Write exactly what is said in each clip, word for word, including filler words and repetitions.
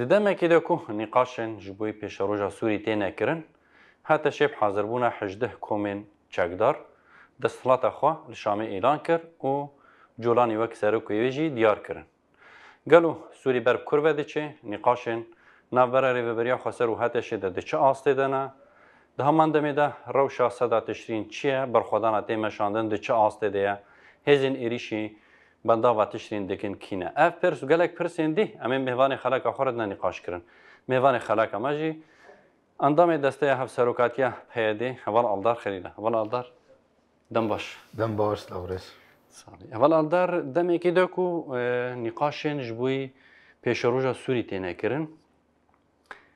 Demekê de ku nîqaşên ji bo pêşeroja Sûrî têne kirin, H T Ş bi hazirbûna hejdeh komên çekdar desthilata xwe li Şamê îlan kir û Colanî wek serokê wê jî diyar kirin. Gelo Sûrî ber bi kur ve diçe? Nîqaşên navbera Rêveberiya Xweser û H T Ş de di çi astê de ne? Di heman demê de rewşa seda Tişrîn çi ye? Berxwedana tê meşandin di çi astê de ye? Hêzên êrîşî bendava Tişrîn dikin kî ne? Ev pirs û gelek pirsên dî em ê mêvanê xeleka xwe re dine nîqaş kirin. Mêvanê xeleka me jî endamê Desteya Hevserokatiya P Y D'ê Heval Aldar Xelîl e. Heval Aldar, dem baş. Dem baş, Lawrês. Salî. Heval Aldar, demekê de ku, e, nîqaşên ji bo pêşeroja Sûrî têne kirin,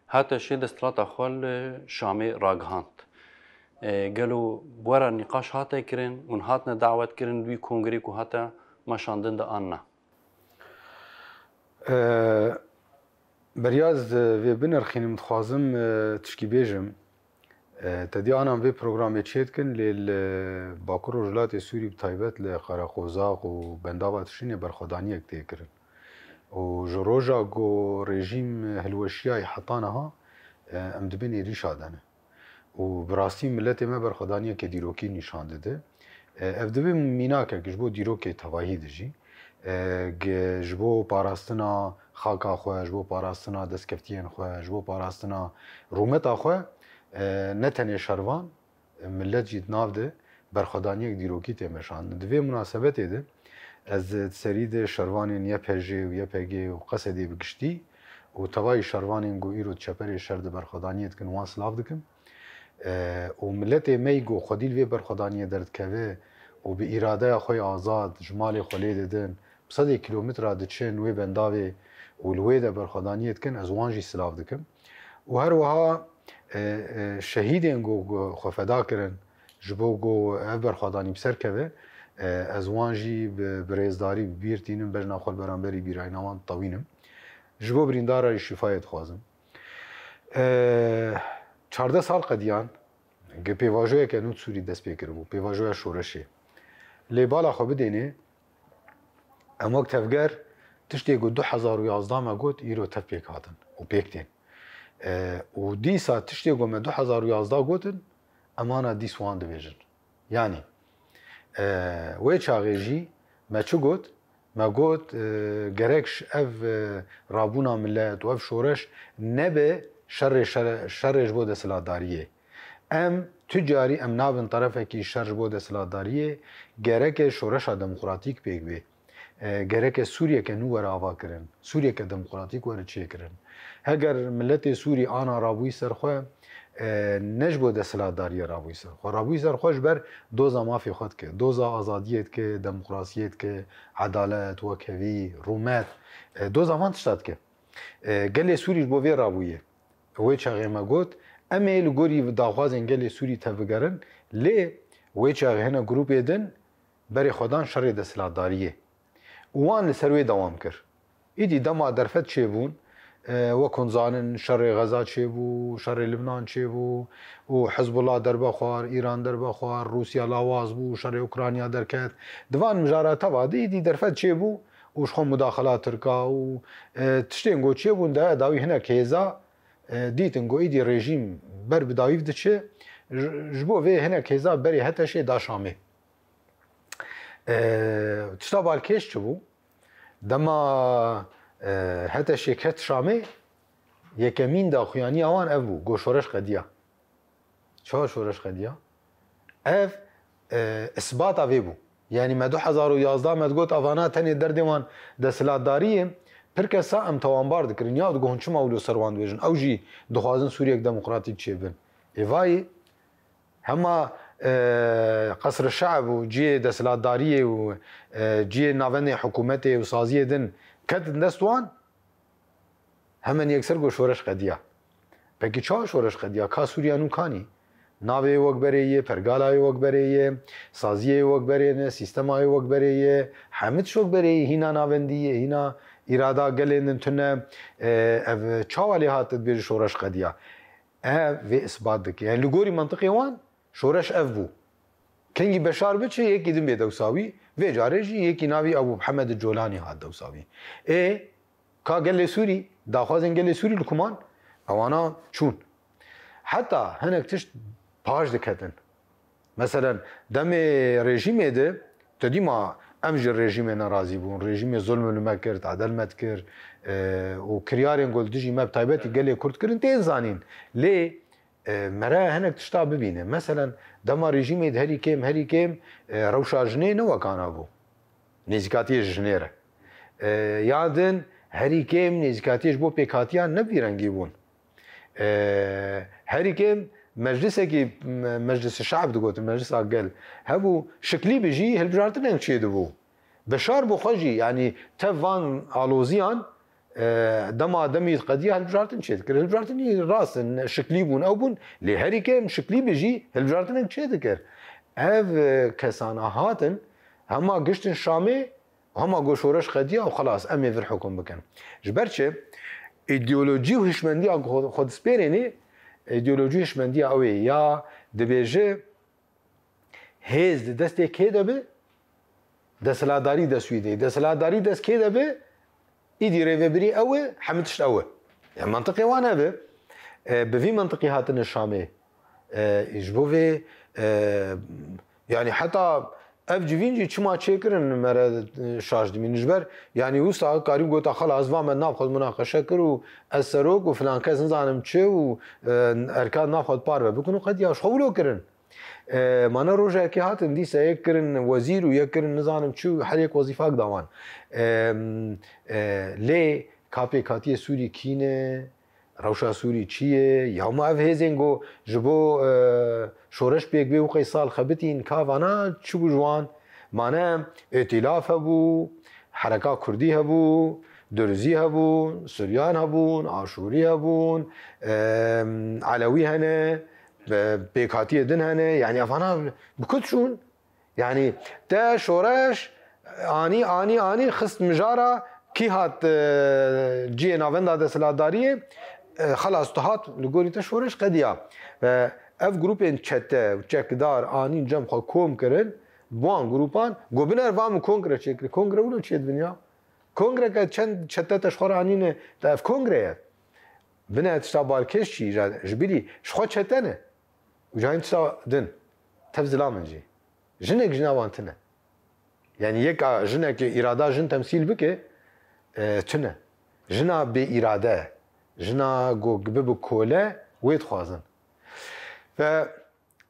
H T Ş desthilata xwe li Şamê ragihand. E, gelo bi we re nîqaş hate kirin û hatine dawet kirin di wî kongrê ku hate meşandin de an na? E, beriya ez vê binirxînim, dixwazim, e, tişkî bêjim. E, te dî anan vê programê çêdikin, lê li Bakur Rojhilatê Sûrî bi taybet li Qereqozaq û Bendava Tişrînê berxwedaniyek tê kirin. Û ji roja ku rejîm hilweşiyayî heta niha, e, em di bin êrîşa de ne. Û bi rastî miletê me berxwedaniyeke dîrokî nîşan dide. E, ev dibe mînakek ji bo dîrokê tevahî de jî. E, ge-, ji bo parastina xaka xwe, ji bo parastina destkeftiyên xwe, ji bo parastina rûmeta xwe, e, ne tenê şervan, milet jî di nav de berxwedaniyek dîrokî tê meşandin. Di vê munasebetê de ez di serî de şervanên Y P J û Y P G û Q S D'ê bi giştî û tevayî şervanên ku îro di çeperê şer de berxwedaniyê dikin, wan silav dikim. E, û miletê me yî ku xwedî li vê berxwedaniyê derdikeve û bi îradeya xwe yê azad ji malê xwe lê didin, bi sedê kîlometra diçin wê bendavê û li wê de berxwedaniyê dikin, ez wan jî silav dikim. Û her wiha, e, e, şehîdên ku, ku xwe feda kirin ji bo ku ev berxwedanî bi ser keve, e, ez wan jî bi, bi rêzdarî bi bîr tînim, bejna xwe li beramberî bîrayîna wan ditewînim. Ji bo birîndara jî şîfayê dixwazim. E, çardeh sal qediyan, Gi pêvajoyeke nû Sûrî dest pê kiribû, pêvajoya şoreşê. Lê bala xwe bidênê, em wek tevger tiştê ku du hezar û yazdeh me got, îro tev pêk hatin û pêk tên. E, û dîsa tiştê ku me du hezar û yazdeh gotin, em ana dîs wan dibêjin. Yanî, e, wê çaxê jî me çi got? Me got, e, gerek ş-, ev, e, rabûna milet û ev şoreş nebe şerê, şere-, şerê ji bo desthilatdariyê. Em tu carî em nabin terefekî şer ji bo desthilatdariyê, gereke şoreşa demokratîk pêk bê. E, gereke Sûriyeke nû were avakirin, Sûriyeke demokratîk were çêkirin. Heger miletê Sûrî ana rabûyî ser xwe, e, ne ji bo desthilatdariyê rabûyî ser xwe. Rabûyî ser xwe ji ber doza mafê xwe dike, doza azadiyê dike, demokrasiyê dike, edalet, wekhevî, rûmet, e, doza van tişta dike. E, gelê Sûrî ji bo vê rabûyê. Wê çaxê me got, em ê li gorî daxwazên gelê Sûrî tevbigerin, lê wê çaxê hene grûpê din berê xwe dan şerê desthilatdariyê. Û wan li ser wê dewam kir. Îdî dema derfet çêbûn, e, wek hûn zanin, şerê Xeza çêbû, şerê Libnan çêbû û Hizbullah derbe xwar, Îran derbe xwar, Rûsya lawaz bû, şerê Ukrayna derket. Di van mijara teva de îdî derfet çêbû û ji xwe mudaxila Tirka û, e, tiştên ku çêbûn de dawî hinek hêza, e, dîtin ku îdî rejîm ber bi dawî diçe, ji, ji bo vê hinek hêza berê H T Şê da Şamê. E, tişta balkêş çi bû? Dema, e, H T Ş ket Şamê, yekemîn daxuyaniya wan ev bû, got şoreş qediya. Çawa şoreş qediya? Ev, e, isbata vê bû. Yanî me du hezar û yazdeh me digot, evana tenê derdê wan desthilatdariyê, pir kesa em tawanbar dikirin. Ya digot, hûn çima wilo ser wan dibêjin? Ew jî dixwazin Sûriyek demokratîk çêbin. Ê vayê, Hema, e, Qesr Şe'b û cihê desthilatdariyê û, e, cihê navendê hikûmetê û saziyê din ketin dest wan, hemen yekser got şoreş qediya. Pekî çawa şoreş qediya? Ka Sûriya nû kanî? Navê wek berê ye, pergala wê wek berê ye, saziyê wê wek berê ne, sîstema wê wek berê ye, hemî tişt wek berê ye, hîna navendî ye, hîna îrada gelên din tune, e, ev çawa lê hat dibêje şoreş qediya? Ev vê isbat dike. Yani li gorî mentiqê wan şoreş ev bû. Kengî Beşar biçe, yekî din bê dewsa wî, vê carê jî yekî navî Ebû Mihemed Colanî hat dewsa wî. Ê, ka gelê Sûrî, Daxwazên gelê Sûrî li ku man, ewana çûn. Heta hinek tişt paş diketin. Meselen, demê rejîmê de, tu dîma em ji rejîmê nerazî bûn. Rejîmê zulm li me kir, tadel me dikir, e, û kiryarên ku li dijî me bi taybetî gelê Kurd kirin, tên zanîn. Lê, e, mere hinek tişta bibîne. Meselen, dema rejîmê de herî kêm, herî kêm, e, rewşa jinê ne wekana bû. Nêzîkatiyê ji jinê re. E, ya din herî kêm nêzîkatiyê ji bo pêkhatiyan ne bi vî rengî bûn. E, herî kêm meclisekî, me-, Meclis-i Şe'b digotin, Meclisa Gel hebû, şiklî bi jî hilbijartinên çêdibû. Beşar bi xwe jî, yanî tev van aloziyan, e, dema demî qediya hilbijartin çêdikir. Hilbijartinî rast in, şiklî bûn, ew bûn, lê herî kêm şiklî bi jî hilbijartinek çêdikir. Ev, e, kesana hatin, hema giştin Şamê, hema got şoreş qediya û xelas, em ê vir hukm bikin. Ji ber çi? Îdeolojî û hişmendiya ku xwe, xwe dispêrênê, îdeolojî û hişmendiya ew ê ya dibêje, hêz di destê kê de bi, desthilatdarî dest wî de. Desthilatdarî dest kê de bi, îdî rêvebirî ew e, hemî tişt ew e. Ya, mentiqê wan ev e. E, bi vî mentiqî hatine Şamê. E, ji bo vê, e, yanî heta ev civîn jî çima çêkirin mere, e, şaş dimîn. Ji ber, yanî wisa karî gota, xelas, va me nav xwe munaqeşe kir û ez serok û filan kes nizanim çi û, e, erka nav xwe parve bikin û qediya ji xwe wilo kirin. E, mane rojekê hatin dîsa yek kirin wezîr û yek kirin nizanim çi û her yek wezîfak da wan. E, e, lê ka pêkhatiyê Sûrî kî ne, rewşa Sûrî çi ye? Ya ma ev hêzên ku ji bo, e, şoreş pêk bê û qey sal xebitîn, ka vana çi bû ji wan? Mane, Îtîlaf hebû, Hereka Kurdî hebû, Durzî hebûn, Suryan hebûn, Aşûrî hebûn, em, Elewî hene, e, pêkhatiyê din hene. Yanî evana bi kut çûn. Yanî te şoreş anî, anî, anî xist mijara kî hat, e, cihê navenda desthilatdariyê, e, xelas tu hat li gorî te şoreş qediya. Ve ev grûpên çete û çekdar anîn cem xwe kom kirin, bi wan grûpan got biner va min kongre çêkirî. Kongre wilo çêdibin ya. Kongreke çend çete te ji xwe re anîne, te ev kongre ye. Bine tişta balkêş çî, ji bilî ji xwe çete ne. Û cayên tişta din. Tev zilam in jî. Jinek ji nav wan tune. Yanî yeka jinekê îrada jin temsîl bike, e, tune. Jina bê îrade, jina ku bibe kole, wê dixwazin. Ve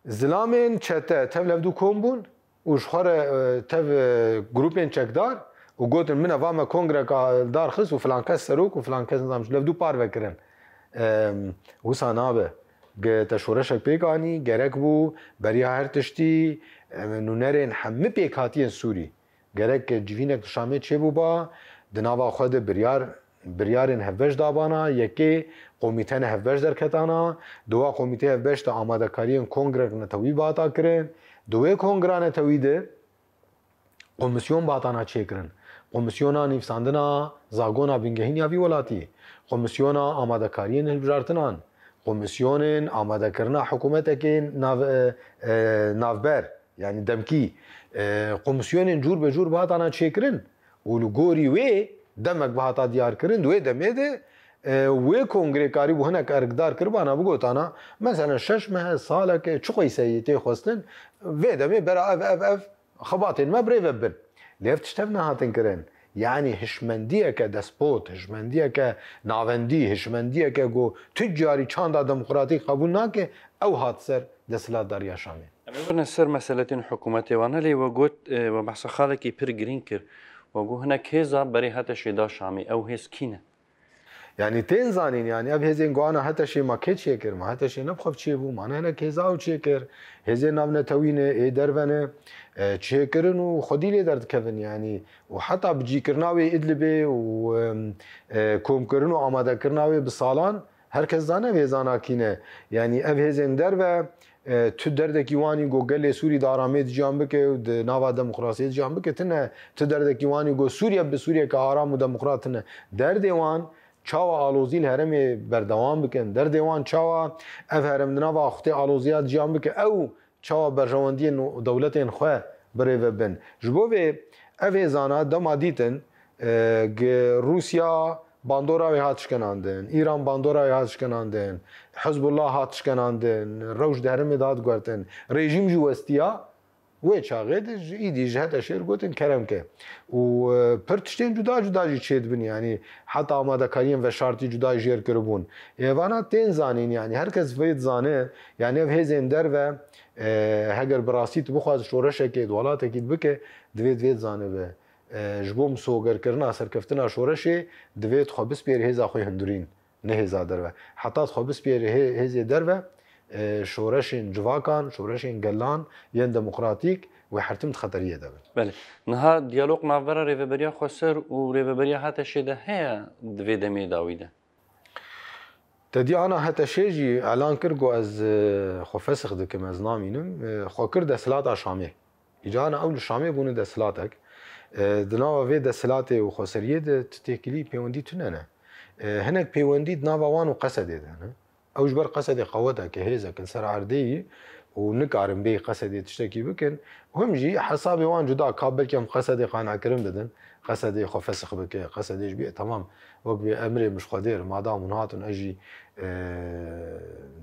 zilamên çete tev li hevdû kom bûn û ji xwe re, e, tev, e, grûpên çekdar û gotin, min eva me kongreka dar xist û filan kes serok û filan kes nizam ji li hevdû parve kirin. Em, wisa nabe. Ge-, te şoreşek pêk anî, gerek bû, beriya her tiştî, em, nûnerên hemî pêkhatiyên Sûrî. Gerek civînek li Şamê çêbûba, di nava xwe de biryar, biryarên hevbeş dabana, yekê komîtene hevbeş derketana, di wa komîtê hevbeş de amadekariyên kongrek netewî bihata kirin. Di wê kongra netewî de komisyon batana çêkirin. Komisyona nivîsandina zagona bingehîn ya vî welatî, komisyona amadekariyên hilbijartinan, komisyonên amadekirina hikûmetekê nav-, e, e, navber, yanî demkî, e, komisyonên cûr be cûr bihatana çêkirin û li gorî wê demek bihata diyarkirin, di wê demê de, e, wê kongrê karîbû hinek erkdar kiribana bigotana, meselen şeş meh e, salek e, çi qeyseyî tê xwestin, vê demê bera ev, ev, ev xebatên me bi rê ve bin. Lê ev tişt ev nehatin kirin. Yanî hişmendiyeke despot, hişmendiyeke navendî, hişmendiyeke ku tu carî çanda demokratîk qebûl nake, ew hat ser desthilatdariya Şamê. Em ê werne ser meseletên hikûmetê wan, lê we got, e, we behsa xalekî pir girîng kir. We got hinek hêza berê HTŞê da Şamê. Ew hêz kî ne? Yanî tên zanîn, yanî ev hêzên ku ana HTŞê ma kê çêkir, ma HTŞê ne bi xwe çêbû, ma ne hinek hêza ew çêkir, hêzên navnetewî ne, ê derve ne, e, çêkirin û xwedî lê derdikevin, yanî û heta bicîkirina wê Idlibê û, em, e, komkirin û amadekirina wê bi salan, her kes zane ev hêzana kî ne. Yanî ev hêzên derve, e, tu derdekî wanî ku gelê Sûrî di aramiyê de jiyan bike û di nava demokrasiyê de jiyan bike tune. Tu derdekî wanî ku Sûriye bi Sûriyeke aram û demokrat tune. Derdê wan çawa alozî li herêmê berdewam bikin? Derdê wan çawa ev herêm di nava axuftê aloziya de jiyan bike? Ew çawa berjewendiyên û dewletên xwe bi rê ve bin? Ji bo vê ev hêzana dema dîtin, e, gi Rûsya Bandora wê hat şkenandin, Îran bandora wê hat şkenandin, Hizbullah hat şkenandin, rewş di herêmê de hat guhertin. Rejîm jî westiya, wê çaxê de ji îdî ji HTŞ'ê re gotin kerem ke. Û, e, pir tiştên cuda cuda jî çêdibin, yanî heta amadekariyên veşartî cuda jê re kiribûn. Ê vana tên zanîn, yanî her kes vê dizane, yanî ev hêzên derve, e, heger bi rastî tu bixwazî şoreşekê di welatekî de bike, divê divê dizanibe. E, ji bo misogerkirina serkeftina şoreşê divê xwe bispêrê hêza xwe hundirîn, ne hêza derve. Heta xwe bispêrê hê-, hêzê derve, e, şoreşên civakan, şoreşên gelan yên demokratîk wê her tim di xeteriyê de bin. Belê. Niha diyalog navbera Rêveberiya Xweser û Rêveberiya HTŞ'ê de heye di vê demê dawî de? Te dî ana HTŞ'ê jî elan kir ku ez, e, xwe fesix dikim, ez namînim. E, xwe kir desthilata Şamê. Îca ana ew li Şamê bûne desthilatek. E, di nava vê desthilatê û xweseriyê de ti têkilî pêwendî tune ne. E, hinek pêwendî di nava wan û Qesedê de hene. Ew ji ber Qesedê qeweteke, hêzeke li ser erdê ye û nikarin bê Qesedê tiştekî bikin. Him jî hesabê wan cuda ka belkî em Qesedê qanekirin bidin. Qesedê xwe fesix bike, Qesedê ji bî, temam, wek bê emrê min ji Xwedê re, madam hûn hatin, ez jî, e,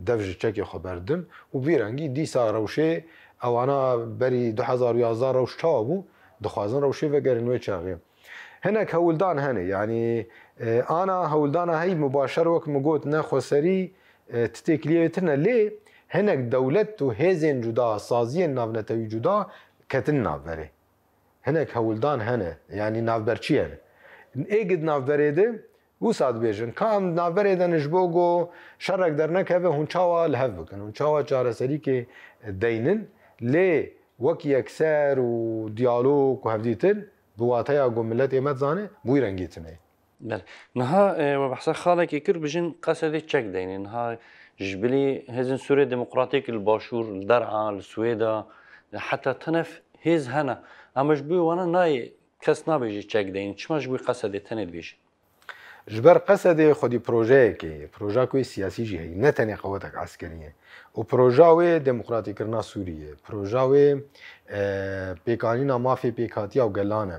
dev ji çekê xwe berdim û vî rengî dîsa rewşê ewana berî du hezar û yazdeh rewş çawa bû, dixwazin rewşê vegerin wê çaxê. Hinek hewldan hene, yanî, e, ana hewldana hey mubaşer wek min got ne xweserî, e, ti têkiliyê tune lê hinek dewlet û hêzên cuda, saziyên navnetewî cuda ketin navberê. Hinek hewldan hene, yanî navberçî hene. Ê gid navberê de wisa dibêjin, ka em navberê de ne ji bo ku şerek dernekeve, hûn çawa li hev bikin, hûn çawa çareserîkê deynin, lê wek yekser û diyalog û hevdîtin bi wateya ku miletê me dizane, bi wî rengî tune ye. Belê. Niha, e, we behsa xalekê kir, bijin Qesedê çek deynin. Niha ji bilî hêzên Sûriyê Demokratîk li Başûr, li Der'a, li Swêda, heta tenef hêz hene. Ama ji bo wana nayê kes nabêje çek deynin. Çima ji bo Qesedê tenê dibêje? Ji ber Qesedê xwedî projeyekê ye. Proja ku yê siyasî jî heye. Ne tenê qewetek eskerî ye. Û proja wê demokratîkirina Sûriyê ye. Proja wê, e, pêkanîna mafê pêkhatiya û gelan e.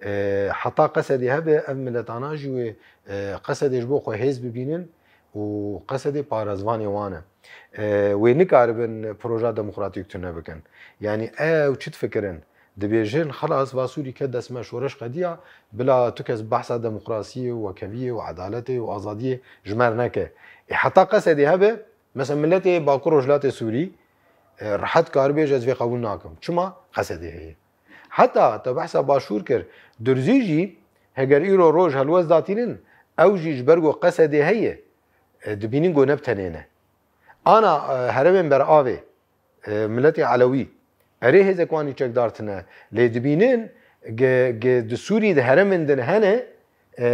E, heta Qesedê hebe ev miletana jî wê, e, Qesedê ji bo xwe hêz bibînin û Qesedê parêzvanê wan e. E, wê nikaribin proja demokratîk tune bikin. Yanî ew çi difikirin? Dibêjin, xelas, va Sûrî ket dest me, şoreş qediya, bila tu kes behsa demokrasiyê û wekheviyê û edaletê û azadiyê ji me re neke. Ê, heta Qesedê hebe, mesela miletê Bakur Rojhilatê Sûrî, e, rehet karibêje ez vê qebûl nakim. Çima? Qesedê heye. Heta te behsa Başûr kir, Durzî jî heger îro roj helwest datînin, ew jî ji ber ku Qesedê heye, e, dibînin ku ne bi tenê ne. Ana, e, herêmên beravê, e, miletê Elewî, erê hêzek wan î çekdar tine, lê dibînin ge, ge di Sûrî de herêmên din hene, e,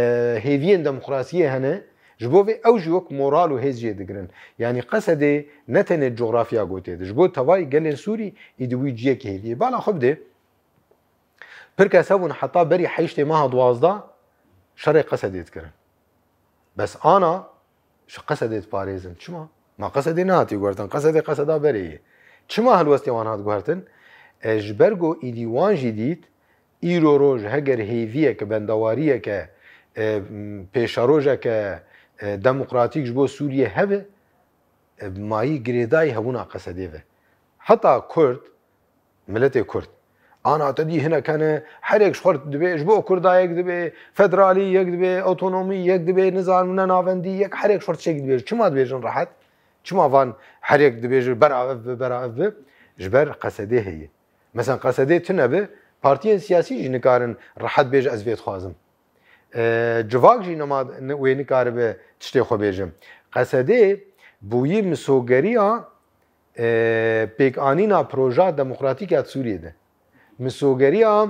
hêviyên demokrasiyê hene, ji bo vê ew jî wek moral û hêz jê digirin. Yanî Qesedê ne tenê cografya gotê de, ji bo tevayî gelên Sûrî î di wî ciyekê hêviyê. Bala xwe bidê, pir kes hebûn heta berî heştê meha duwazdeh şerê Qesedê dikirin. Bes ana ji Qesedê diparêzin. Çima? Ma Qesedê nehatî guhertin. Qesedê qeseda berê ye. Çima helwestê wan hat guhertin? E, ji ber ku îdî wan jî dît, îro roj heger hêviyeke, bendewariyeke, e, m, pêşerojeke, e, demokratîk ji bo Sûriyê hebe, e, mayî girêdayî hebûna Qesedê ve. Heta Kurd, miletê Kurd. Ana te dî hinek hene, herêk ji xwe dibê, ji bo Kurda yek dibê, federalî yek dibê, otonomî yek dibê, nizanim ne navendî yek, herêk ji xwe tiştekî dibêje. Çima dibêjin rehet? Çima van herêk dibêje bera ev bi, bera ev bi? Ji ber Qesedê heye. Mesela Qesedê tune bi, partiyên siyasî jî nikarin rehet bêje ez vê dixwazim. E, civak jî nema, ne, wê nikaribe tiştê xwe bêje. Qesedê bûyî misogeriya, e, pêkanîna proja demokratîk ya Sûriyê de. Misogeriya,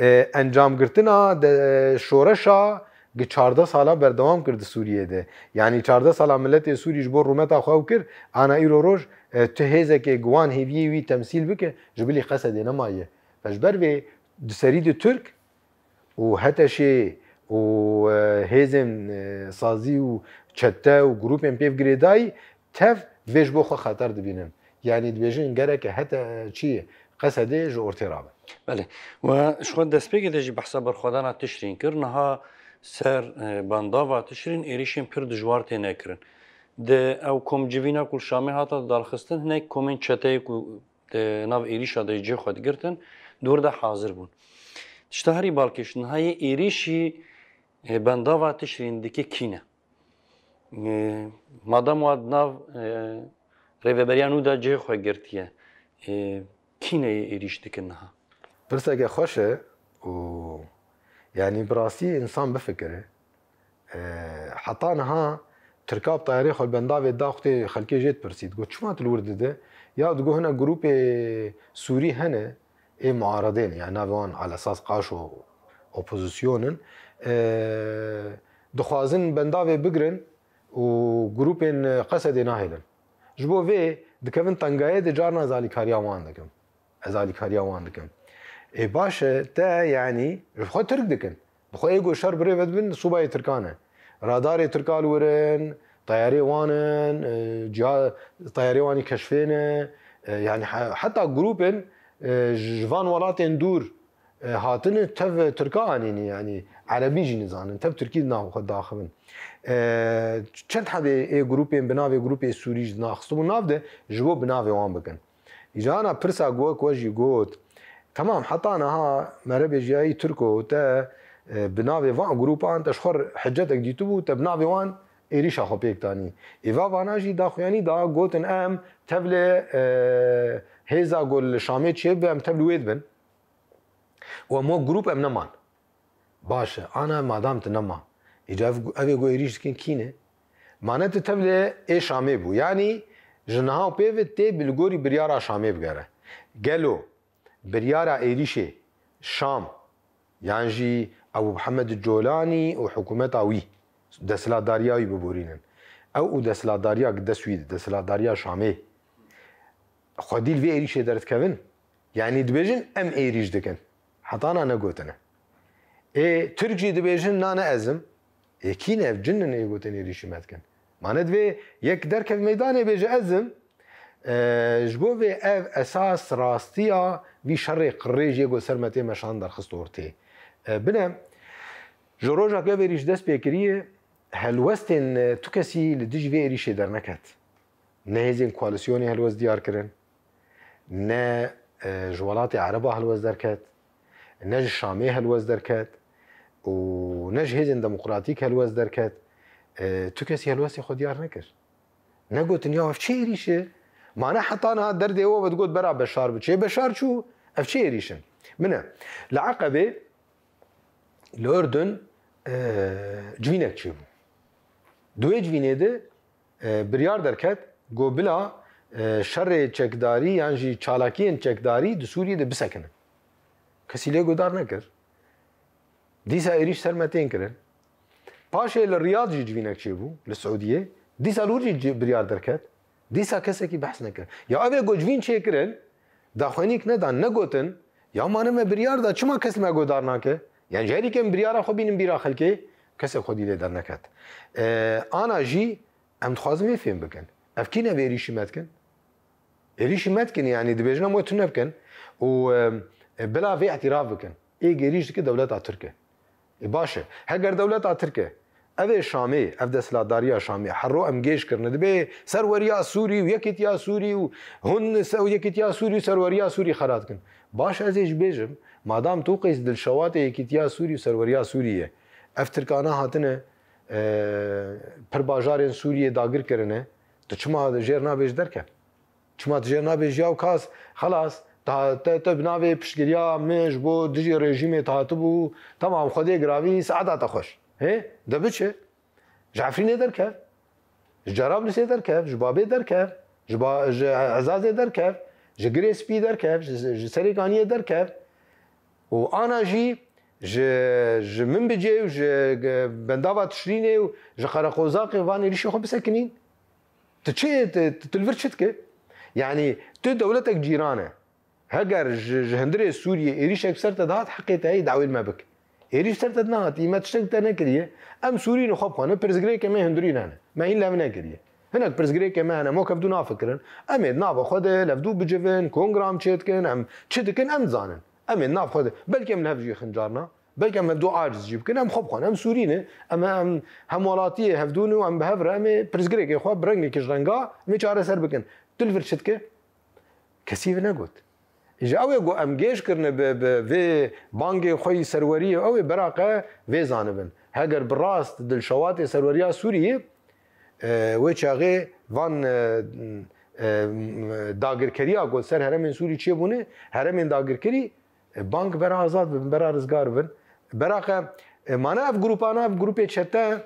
e, encamgirtina de, şoreşa gi çardeh sala berdewam kir di Sûriyê de. Yanî çardeh sala miletê Sûrî ji bo rûmeta xwe ew kir, ana îro roj, e, tu hêzekê gi wan hêviyê wî temsîl bike, ji bilî Qesedê nemaye. Ji ber vê di serî de Tirk û HTŞ'ê û, e, hêzên, e, sazî û çete û grûpên pêv girêdayî tev vê ji bo xwe xeter dibînin. Yanî dibêjin gereke hete çi Qesedê ji ortê rabe. Belê. We ji xwe destpêkê de jî behsa berxwedana tişrîn kir. Niha Ser e, bendava Tişrîn êrîşên pir dijwar têne kirin. Di ew kom civîna ku li Şamê hate darxistin, hinek komên çeteyê ku di nav êrîşa de cihê xwe digirtin, di wir de hazir bûn. Tişta herî balkêş niha yê êrîşî e, bendava Tişrîn dike kî ne? E, madem wa di nav e, rêveberiya nû de cihê xwe girtiye, e, kî ne yê êrîş dikin niha? Pirseke xweş e û, yanî, bi rastî însan bifikire. E, heta niha Tirka bi tayarê xwe li bendavê daxutê, xelkê jê dipirsî, digot, "Çima tu li wir dide?" Ya digot, "Hine grûpê Sûrî hene, ê muaredê ne, yani navê wan alesas qaşo opozîsyon in. E, dixwazin bendavê bigirin û grûpên Qesedê nahêlin. Ji bo vê dikevin tengayê de, carna ez alîkariya wan dikim." Ez alîkariya wan dikim. Ê baş e, te, yanî, ji xwe Tirk dikin. Bi xwe ê ku şer bi rê ve dibin, sûbayê Tirkan e. Radarê Tirka li wir in, teyarê wan in, e, ciha-, teyarê wan î keşfê ne, e, yanî he-, heta grûpên, e, ji van welatên dûr, e, hatine tev Tirka anîne, yanî Erebî jî nizanin, tev Tirkî di nav xwe daxivin. E, çend hebê ê grûpên bi navê grûpê Sûrî jî naxistibû nav de, ji bo bi navê wan bikin. Îca ana pirsa ku wek we jî got, temam, heta niha mere bêjiyayî Tirko te, e, bi navê van grûpan te ji xwe hicetek dîtibû, te bi navê wan êrîşa xwe pêk danî. Êva vana jî daxuyanî da, gotin, "Em tevlê, e, hêza ku li Şamê çêbibe, em tevlî wê dibin. Û em wek grûp em neman." Baş e, ana madam tu nema. Îca ev, ev ê ku êrîş dikin kî ne? Mane tu tevlê ê Şamê bû. Yanî ji niha û pê ve tê bi li gorî biryara Şamê bigere. Gelo biryara êrîşê Şam, yan jî Ebû Mihemed Colanî û hikûmeta wî, desthilatdariya wî biborînin. Ew û desthilatdariya dest wî de, desthilatdariya Şamê, xwedî li vê êrîşê derdikevin? Yanî dibêjin, "Em êrîş dikin." Hetana negotine. Ê Tirk jî dibêjin, "Na, ne ez im." Ê kî ne ev cin in ê gotin êrîşî me dikin? Mane divê yek derkev meydanê bêje, "Ez im." E, ji bo vê ev esas rastiya vî şerê qirêj yê ku ser me tê meşan derxist ortê. E, bine, ji roja ku ev êrîş dest pê kiriye, helwestên, e, tu kesî li dijî vê êrîşê derneket. Ne hêzên koalîsyonê helwest diyar kirin, ne, e, ji welatê Ereba helwest derket, ne ji Şamê helwest derket û ne ji hêzên demokratîk helwest derket. E, tu kesî helwestê xwe diyar nekir. Negotin, "Ya ev çi êrîş e?" Mane heta niha derdê we ve digot, "Bera Beşar biçe." Beşar çû, ev çi êrîş in? Min e. Li Eqebê, li Urdun, e, civînek çêbû. Di wê civînê de, e, biryar derket, got, "Bila, e, şerê çekdarî yan jî çalakiyên çekdarî di Sûriyê de bisekinin." Kesî lê guhdar nekir. Dîsa êrîş ser me tên kirin. Paşê li Riyad jî civînek çêbû, li Siûdiyê. Dîsa li wir jî ci-, biryar derket. Dîsa kesekî behs nekir. Ya ev ê ku civîn çêkirin, daxuyanîk nedan, negotin, "Ya mane me biryar da, çima kes me guhdar nake?" Yan ji herî kêm biryara xwe bînin bîra xelkê, kesek xwedî lê derneket. E, ana jî em dixwazin vê fêm bikin. Ev kî ne vê êrîşî me dikin? Êrîşî me dikin, yanî dibêjin em wê tune bikin. Û, e, e, bila vê îtiraf bikin. Ê êrîş dike dewleta Tirk e. Ê baş e. Heger dewleta Tirk e, ev ê Şamê, ev desthilatdariya Şamê, herro em gêj kirine, dibê serweriya Sûrî û yekîtiya Sûrî û hûn se-, û yekîtiya Sûrî û serweriya Sûrî xera dikin. Baş, ez ê jî bêjim, madam tu qeys dilşewatê yekîtiya Sûrî û serweriya Sûrî ye, ev Tirkana hatine, e, pir bajarên Sûriyê dagir kirine, tu çima jêr nabêj derke? Çima tu jê nabêjî ya û kas, xelas, ta-, te, te bi navê piştgiriya min ji bo dijî rejîmê te hatibû, temam, Xwedê giravî, saeta te xweş. Hê? De biçe. Ji Efrînê derkev. Ji Cerablisê derkev, ji Babê derkev, ji ba-, ji Ezazê derkev, ji Girê Spî derkev, ji, ji Serêkaniyê derkev. Û ana jî ji, ji Minbicê û ji ge-, Bendava Tişrînê û ji Qereqozaqê van êrîşê xwe bisekinîn. Tu çi, tu, tu, tu li vir çi dike? Yanî tu dewletek cîran e. Heger ji, ji hundirê Sûriyê êrîşek ser te dihat, heqê te heye dawê li me bik. Êrîş ser te nehat, me tiştek te nekiriye. Em Sûrî ne xwe bi xwe ne, pirsgirêkê me hundirî hene. Me hîn lev nekiriye. Hinek pirsgirêkê me hene, em wek hevdû nafikirin. Em ê di nava xwe de levdû bicivin, kongram çêdikin, em çi dikin, em dizanin. Em ê di nav xwe de, belkî em li hev jî xin carna. Belkî em hevdu aciz jî bikin, em xwe bixwin, em Sûrî ne, em, em hemwelatiyê hevdû ne û em bi hev re em ê pirsgirêkê xwe bi rengekî ji renga em ê çareser bikin. Tu li vir çi dike? Kesî vê negot. Ji ew ê ku em gêj kirine bi, bi vê bangê xwe yî serweriyê, ew ê beraqe vê zanibin. Heger bi rast dilşewatê serweriya Sûriyê, e, wê çaxê van, e, e, dagirkeriya ku ser herêmên Sûrî çêbûne, herêmên dagirkerî, e, bang bera azad bibin, bera rizgar bibin. Beraqe, e, mane ev grûpana, ev grûpê çete,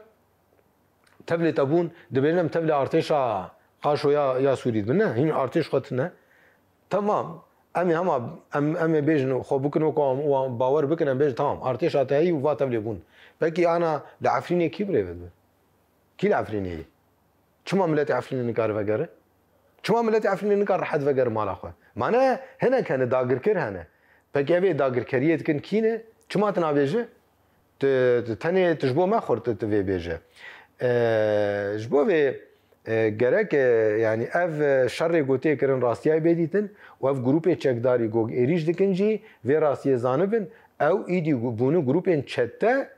tevlê te bûn, dibêjin em tevlê artêşa qaşo ya, ya Sûrî dibin. Ne, hîn artêş xwe tune. Temam. Em ê hema, em, em ê bêjin, xwe bikin wekî wan, wan bawer bikin, em bêjin, tamam, artêşa te heyî û va tevlê bûn. Pekî ana li Efrînê kî birêve dibe? Kî li Efrînê ye? Çima miletê Efrînê nikare vegere? Çima miletê Efrînê nikare rehet vegere mala xwe? Mane hinek hene, dagirker hene. Pekî ev ê dagirkeriyê dikin kî ne? Çima tu nabêje? Tu, tu tenê tu ji bo me xurt tu vê bêje. E, ji bo vê, e, gerek, e, yanî ev, e, şerê ku tê kirin rastiyayê bê dîtin û ev grûpê çekdarî ku êrîş dikin jî vê rastiyê zanibin, ew îdî bûne grûpên çete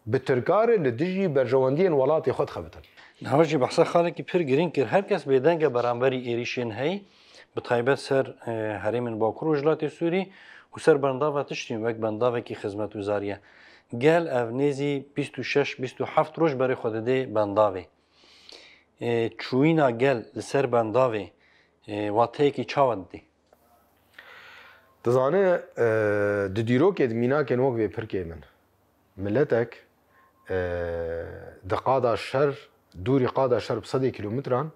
bi tirkare li dijî berjewendiyên welatê xwe dixebitin. Niha jî behsa xalekî pir girîng kir. Her kes bêdeng e beramberî êrîşên heyî, bi taybet ser, e, herêmên Bakur Rojhilatê Sûrî û ser bendava tiştî wek bendavekî xizmetguzariyê. Gel ev nêzî bîst û şeş bîst û heft roj berê xwe didê bendavê. E, çûyîna gel li ser bendavê, e, wateyekî çawa didî? Dizane, e, di dîrokê, di mînakên wek vê pir kêm in. Miletek, e, di qada şer, dûrî qada şer bi sedê kîlometran,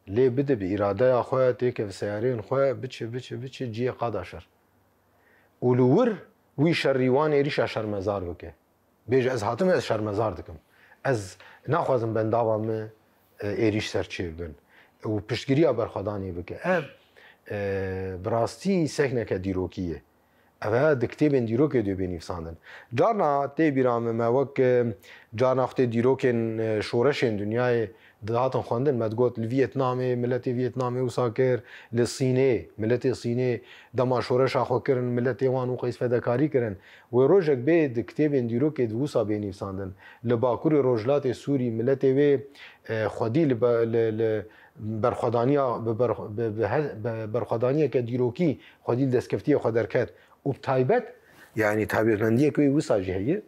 lê bide bi îradeya xwe, têke bi seyarên xwe, biçe, biçe, biçe cihê qada şer. Û li wir wî şerî wan êrîşa şermezar bike. Bêje, ez hatime, ez şermezar dikim. Ez naxwazim bendava min, e, êrîş ser çê bibin û piştgiriya berxwedanê bike. Ev, e, bi rastî sehneke dîrokî ye. Ev heye di kitêbên dîrokê de bê nivîsandin. Carna tê bîra min me wek, e, carna xwe tê dîrokên, e, şoreşên dinyayê dihatin xwendin. Me digot li Vîetnamê, miletê Vîetnamê wisa kir, li Sînê, miletê Sînê dema şoreşa xwe kirin, miletê wan û qeys fedekarî kirin. Wê rojek bê di kitêbên dîrokê de wisa bê nivîsandin. Li Bakurê Rojhilatê Sûrî miletê wê, e, xwedî li be-, li, li berxwedaniya, bi berx-, bi, bi he-, bi berxwedaniyeke dîrokî xwedî li destkeftiyê xwe derket. Û bi taybet, yanî taybetmendiyek wê wisa jî heye,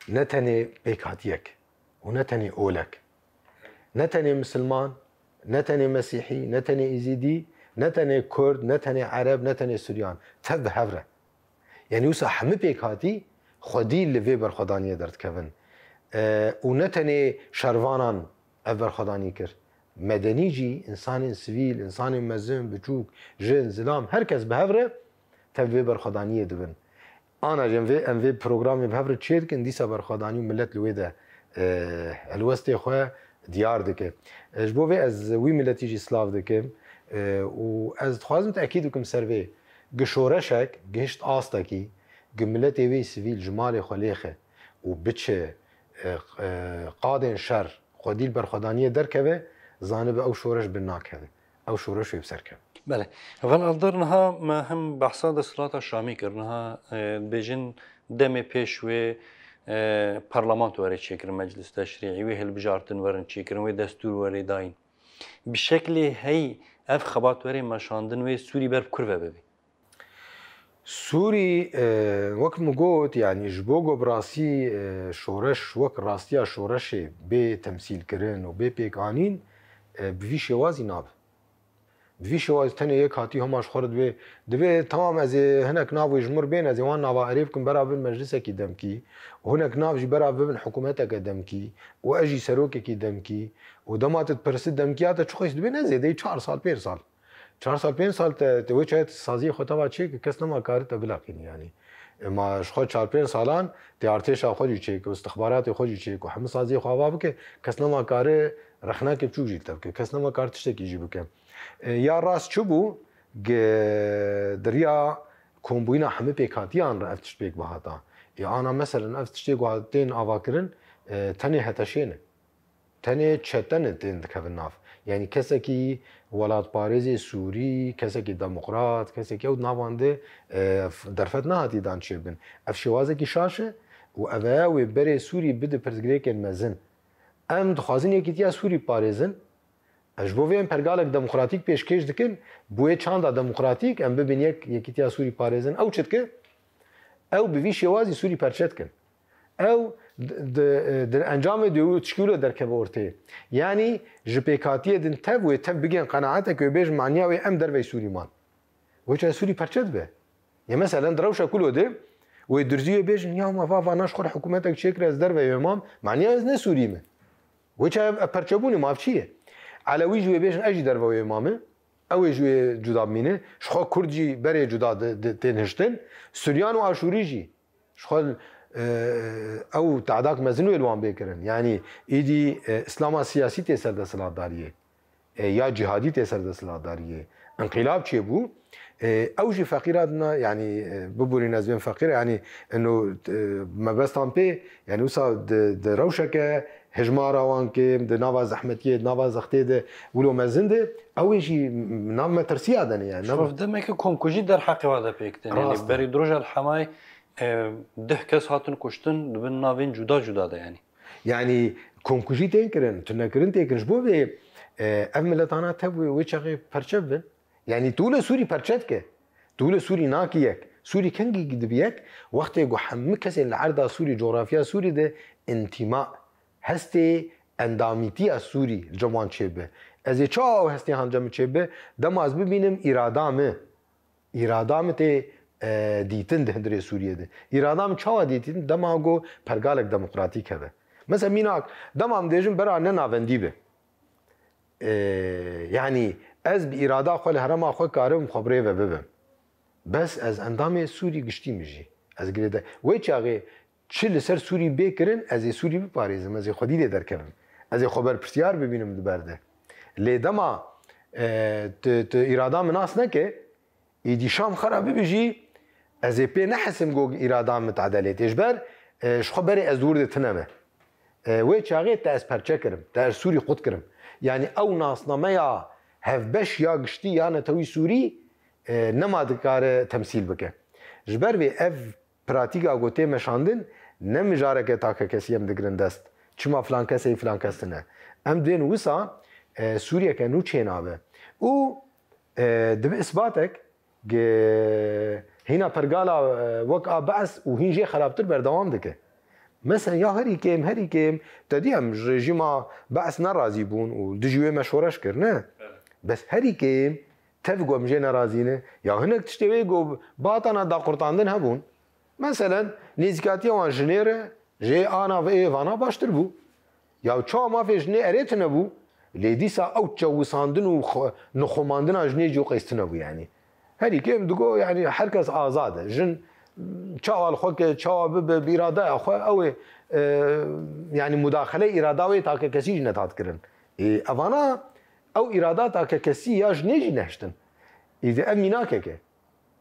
ne tenê pêkhatiyek û ne tenê olek, ne tenê misilman, ne tenê mesîhî, ne tenê îzîdî, ne tenê kurd, ne tenê ereb, ne tenê suryan, tev bi hev re. Yanî wisa hemî pêkhatî xwedî li vê berxwedaniyê derdikevin. E, û ne tenê şervanan ev berxwedanî kir. Medenî jî, însanên sivîl, însanên mezin, biçûk, jin, zilam, her kes bi hev re tev vê berxwedaniyê dibin. Ana jî em vê, em vê programê bi hev re çê dikin, dîsa berxwedanî û milet li wê de, e, helwestê xwe diyar dike. E, ji bo vê ez wî miletî jî silav dikim, e, û ez dixwazim tekîd bikim ser vê, gi şoreşek gihişt astekî, gi miletê wê sivîl ji malê xwe lêxe û biçe, e, e, qadên şer xwedî li berxwedaniyê derkeve, zanibe ew şoreş bin nakeve. Ew şoreş wê bi ser keve. Belê. Heval Eldar, niha me hem behsa desthilata Şamê kir. Niha, e, dibêjin demê pêş wê, e, parlamento were çêkirin, meclis teşrî'î, wê hilbijartin werin çêkirin, wê destûr were dayîn. Bi şeklê heyî ev xebat were meşandin, wê Sûrî ber bi kur ve bibe? Sûrî, e, wek min got, yanî ji bo ku bi rastî, e, şoreş wek rastiya şoreşê bê temsîlkirin û bê pêkanîn, e, bi vî şêwazî nabe. Bi vî şêwazî tenê yek hatî hema ji xwe re divê, divê, tamam, ez ê hinek nav wê ji mir bên, ez ê wan nava erê bikim, bera bibin meclisekî demkî û hinek nav jî bera bibin hikûmeteke demkî û ez jî serokekî demkî û dema tu dipirsî demkiya te çi xweş dibê, ne zêdeyî çar sal, pênc sal. Çar sal, pênc sal te, te wê çaxê saziyê xwe teva çêkir, kes nema kari te bilaqînî yanî. Ema ji xwe çar pênc salan tê artêşa xwe jî çêke û istixbaratê xwe jî çêke û hemû saziyê xwe ava bike, kes nema kari rexneke biçûk jî li te bike, kes nema kari tiştekî jî bike. E, ya rast çi bû? Gi-, di riya kombûyîna hemû pêkhatiyan re ev tişt pêk bihata. Ê ana meselen ev tiştê ku tên avakirin, e, tenê heteşê ne. Tenê çete ne tên dikevin nav. Yanî kesekî welatparêzê Sûrî, kesekî demokrat, kesekî ew di navan de, e, f-, derfet nehatî dan çêbin. Ev şêwazekî şaş e û ev e wê berê Sûrî bide pirsgirêkên mezin. Em dixwazin yekîtiya Sûrî parêzin. Em ji bo vê em pergalek demokratîk pêşkêş dikin, bi wê çanda demokratîk em bibin yek, yekîtiya Sûrî parêzin. Ew çi dike? Ew bi vî şêwazî Sûrî perçe dikin. Ew di, di, di encamê dê û tişkî wilo derkeve ortê. Yanî ji pêkhatiyê din tev wê tev bigên qenaetek wê bêjin maniya wê em dervey Sûrî man. Wê çaxê Sûrî perçe dibe. Ya meselen di rewşa kulo de wê durzî wê bêjin ya me va vana ji xwe re hikûmetek çêkir ez dervey wê mam. Maniya ez ne Sûrî me. Wê çaxê ev perçebûnê ma ev çi ye? Elewî jî wê bêjin ez jî dervey wê mam e. Ew ê ji wê cuda bimîne. Ji xwe Kurd jî berê cuda di, di, tên hiştin. Suryan û Aşûrî jî. Ji xwe, e, ew te'dak mezin wê li wan bê kirin. Yanî îdî, e, Îslama siyasî tê ser desthilatdariyê. E, ya cîhadî tê ser desthilatdariyê. Înqîlab çêbû. E, ew jî feqîra dina, yanî, e, biborîne ez bêm feqîr, yanî, ino, e, mebestan pê, yanî, wisa di, di rewşeke hijmara wan kêm, di nava zehmetiyê, di nava zextê de wilo mezin de, ew ê jî nav metirsiya de ne, yanî. Şof demeke komkujî derheqê wa de pêk tên. Yanî, rast e. Berî di roja li Hemayê, e, deh kes hatin kuştin, di bin navên cuda cuda de, yanî. Yanî, komkujî tên kirin, tunekirin tê kirin. Ji bo vê, e, ev miletana tev wê, wê çaxê perçe bibin. Yanî, tu wilo Sûrî perçe dike. Tu wilo Sûrî nakî yek. Sûrî kengî dibi yek? Wextê ku hemû kesên li erda Sûrî, cografya Sûrî de întîma, hestê endamîtiya Sûrî li cem wan çêbi. Ez ê çawa ew hestê han cem min çêbi? Dema ez bibînim îrada min, îrada min tê, e, dîtin di hundirê Sûriyê de. Îrada min çawa dîtin? Dema ku pergalek demokratîk hebe. Mesela mînak, dema em dêjin bera ne navendî be. E, yanî ez bi îrada xwe li herêma xwe karim xwe bi rê ve bibim. Bes ez endamê Sûrî giştî min jî. Ez girêdayî. Wê çaxê çi li ser Sûrî bê kirin, ez ê Sûrî biparêzim, ez ê xwedî lê derkevim. Ez ê xwe berpirsiyar bibînim di ber de. Lê dema, e, tu, tu îrada min nas neke, êdî Şam xera bibe jî, ez ê pê nehesim ku îrada min tade lê tê. Ji ber, e, ji xwe berê ez di wir de tune me. E, wê çaxê te ez perçe kirim, te ez Sûrî qut kirim. Yanî ew nasnameya hevbeş ya giştî ya netewî Sûrî, e, nema dikare temsîl bike. Ji ber vê ev pratîka ku tê meşandin ne mijareke takekesî em digirin dest. Çima filan kes ê filan kes tune. Em dên wisa, e, Sûriyeke nû çênabe. Û, e, dibe isbatek, ge-, hîna pergala, e, wek a Be's û hîn jê xerabtir berdewam dike. Mesela ya herî kêm, herî kêm, te dî em ji rejîma Be's nerazî bûn û dijî wê me şoreş kir, ne? Evet. Bes herî kêm tev ku em jê nerazî ne. Ya hinek tiştê wê ku batana daqurtandin hebûn. Meselen, nêzîkatiya wan ji nê re, jê ana ve ê vana baştir bû. Ya çawa mafê jinê erê tune bû, lê dîsa ew çewisandin û xwe-, nixumandina jinê jî qêz tune bû, yanî. Herî kêm digo, yanî, her kes azad e. Jin çawa li xwe ke, çawa bibe, bi îradaya xwe, ew ê, e, yanî, mudaxele îrada wê takekesî jî nehat kirin. Ê, evana ew îrada takekesî ya jinê jî nehiştin. Îdî ev mînakek e.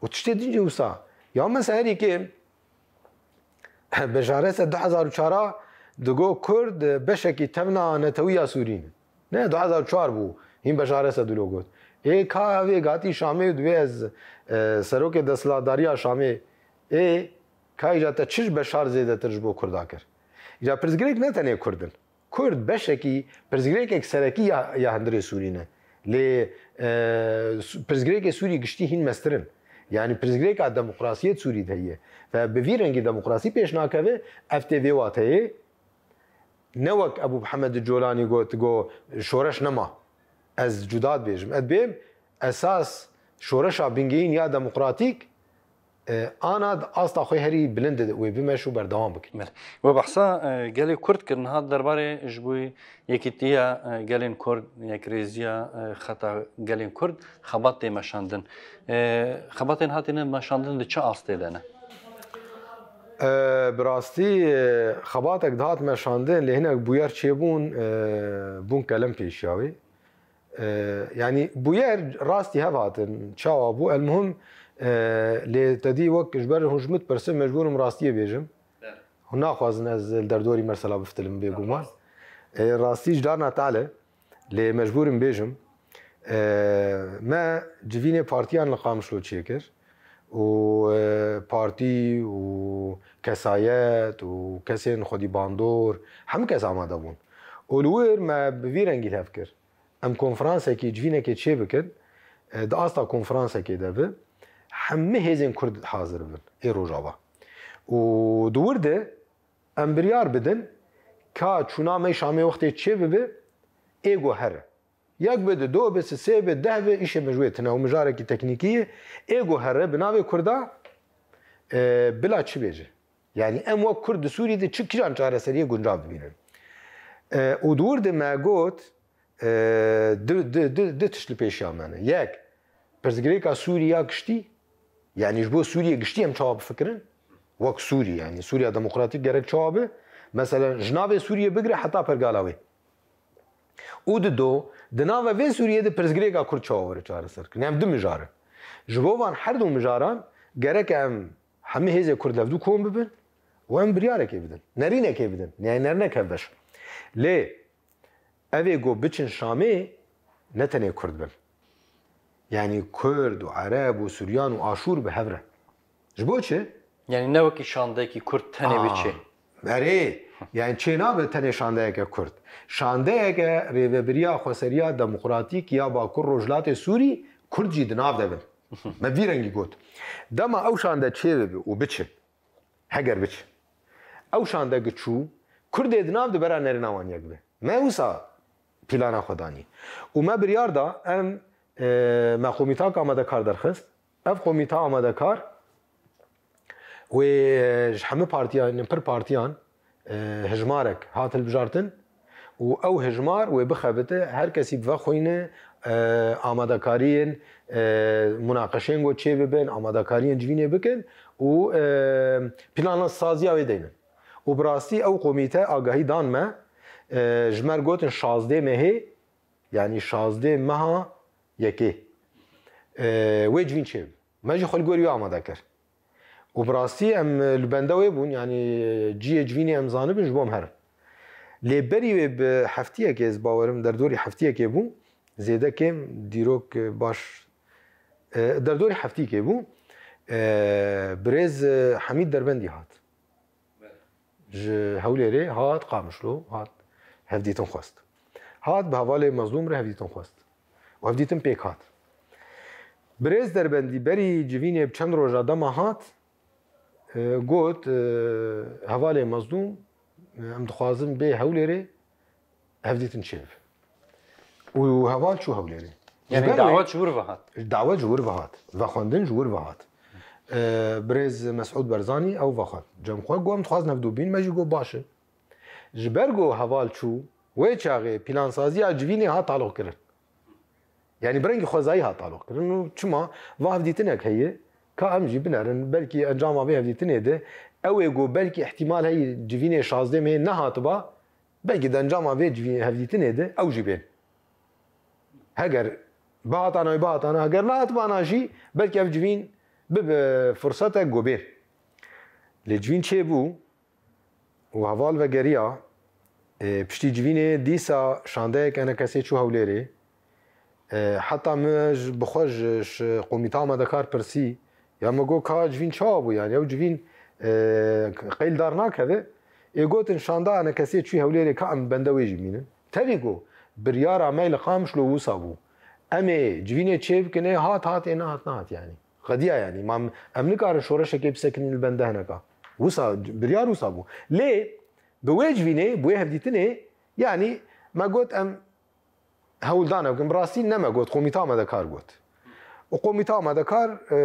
Û tiştê din jî wisa. Ya mesela herî kêm, Beşar Esed du hezar û çar a digo Kurd beşekî tevna netewî ya Sûrî ne. Ne, du hezar û çar bû. Hîn Beşar Esed wilo got. Ê ka ev ê gatî Şamê û divê ez, e, serokê desthilatdariya Şamê. Ê, ka îca te çi ji Beşar zêdetir ji bo Kurda kir? Îca pirsgirêk ne tenê Kurd in. Kurd beşekî, pirsgirêkek serekî ya, ya hundirê Sûrî ne. Lê, e, Su-, pirsgirêkê Sûrî giştî hîn mestir in. Yanî pirsgirêka demokrasiyê di Sûrî de heye. Ve bi vî rengî demokrasî pêş nakeve, ev tê vê wateyê. Ne wek Ebû Mihemed Colanî got, got, şoreş nema. Ez cuda dibêjim. Ez dibêm, esas şoreşa bingehîn ya demokratîk, e, ana di asta xwe herî bilind de wê bimeş û berdewam bike. Belê. We behsa, e, gelê Kurd kir, niha derbarê ji bo yekîtiya, e, gelên Kurd, yekrêziya, e, xeta gelên Kurd, xebat tê meşandin. E, xebatên hatine meşandin di çi astê de ne? E, bi rastî, e, xebatek dihat meşandin, lê hinek bûyer çêbûn, e, bûn kelem pêşiya wê. E, yanî bûyer rastî hev hatin, çawa bû? Elmuhim, e, lê te dî wek ji ber hûn ji min dipirsin, mecbûr im rastiyê bêjim. Evet. Hûn naxwazin ez li derdorî mesela biftilim bêguman. Naxwazin. E, rastî ji carna tale. Lê mecbûr im bêjim, e, me civînê partiyan li Qamişlo çêkir û, e, partî û kesayet û kesên xwedî bandor, hemû kes amade bûn. Û li wir me bi vî rengî hev kir. Em konferansekî, civînekê çê bikin, e, di asta konferansekê de bi, hemî hêzên Kurd hazir bin ê Rojava. Û di wir de em biryar bidin ka çûna me Şamê wextê çê bibe, ê go here. Yek be, di do be, sisê be, deh be, îşê me ji wê tune û mijarekî teknîkî ye. Ê go here bi navê Kurda, e, bila çi bêje. Yanî em wek Kurd di Sûrî de çi kîjan çareseriyê guncav dibînin. E, û di wir de me got, e, du, du, du, du tişt li pêşiya me ne. Yek, pirsgirêka Sûrî ya giştî, yanî ji bo Sûriyê giştî em çawa bifikirin? Wek Sûrî, yanî Sûriya Demokratîk gerek çawa be? Mesela ji navê Sûriyê bigire heta pergala wê. Û di do, di nava vê Sûriyê de pirsgirêka Kurd çawa were çareser kirin? Em du mijar in. Ji bo van her du mijaran gerek em hemî hêzê Kurd hevdû kom bibin û em biryarekê bidin. Nerînekê bidin. Yani nerinek hevbeş. Lê ev ê go biçin Şamê ne tenê Kurd bin. Yani Kurd û Ereb û Suryan û Aşûr bi hev re. Ji bo çi? Yani ne wekî şandeyekî Kurd tenê bê çê. Erê, yani çê nabe tenê şandeyeke Kurd. Şandeyeke rêvebiriya xweseriya demokratîk ya Bakur Rojhilatê Sûrî Kurd jî di nav de bin. Me vî rengî got. Dema ew şande çê bibe û biçe. Heger biçe. Ew şande gi çû, Kurdê di nav de bera nerîna wan yek be. Me wisa plana xwe danî. Û me biryar da em, e, me komîtak amadekar derxist. Ev komîta amadekar wê, e, ji hemû partiyan, pir partiyan, e, hejmarek hat hilbijartin û ew hejmar wê bixebite, her kesî bivexwîne, e, amadekariyên, e, munaqeşeyên go çê bibin, amadekariyên civînê bikin û, e, plana saziya wê deynin. Û bi rastî ew komîte agahî dan me, e, ji me re gotin şazdê mehê, yanî şazdê meha yekê, e, wê civîn çêbin. Me jî xwe li gorî wê amade kir. Û bi rastî em li benda wê bûn, yanî cihê civînê em zanibin ji bo em herin. Lê berî wê bi heftiyekê, ez bawerim derdorî heftiyekê bû, zêde kêm dîrok baş, e, derdorî heftiyekê bû, e, birêz, e, Hemîd Derbendî hat. Ji Hewlêrê hat Qamişlo, hat hevdîtin xwest. Hat bi hevalê Mezlûm re hevdîtin xwest. Û hevdîtin pêk hat. Birêz Derbendî berî civînê bi çend roja dema hat, e, got, e, hevalê Mezlûm, e, em dixwazin bê Hewlêrê, hevdîtin çêbibe. Û heval çû Hewlêrê. Yanî Ji ber wê dawet ji wir ve hat. Dawet ji wir ve hat. Vexwendin ji wir ve hat. E, birêz Mesûd Berzanî ew vexwend. Cem xwe got, em dixwazin hevdû bîn, me jî got baş e. Ji ber ku heval çû, wê çaxê plansaziya civînê hat taloq kirin. Yanî bi rengî xwezayî hat taloq kirin û çima va hevdîtinek heye, ka em jî binerin, belkî encama vê hevdîtinê de, ew ê ku belkî îhtîmal heye civînê şazdeh mehê nehatiba, belkî di encama vê civî-, hevdîtinê de ew jî bên. Heger bihatana wê bihatana, heger nehatibana jî belkî ev civîn bibe firsetek ku bên. Lê civîn çêbû û heval vegeriya, e, piştî civînê dîsa şandeyek enekesê çû Hewlêrê. E, heta min ji, bi xwe ji, ji komîta amadekar pirsî, ya me got, ka civîn çawa bû, yanî ew civîn, e, qeyl dar nakeve. Ê gotin, şanda enekesê çû Hewlêrê, ka em bende wê jî bînin. Tevî ku biryara me li Qamişlo wisa bû. Em ê civînê çê bikin, ê hat hat, ê nehat nehat yanî. Qediya yanî. Ma em, em nikarin şoreşekê bisekinîn li bende hineka. Wisa, biryar wisa bû. Lê bi wê civînê, bi wê hevdîtinê, yanî me got em hewldane bikin. Bi rastî ne me got, komîta amadekar got. Û komîta amadekar, e,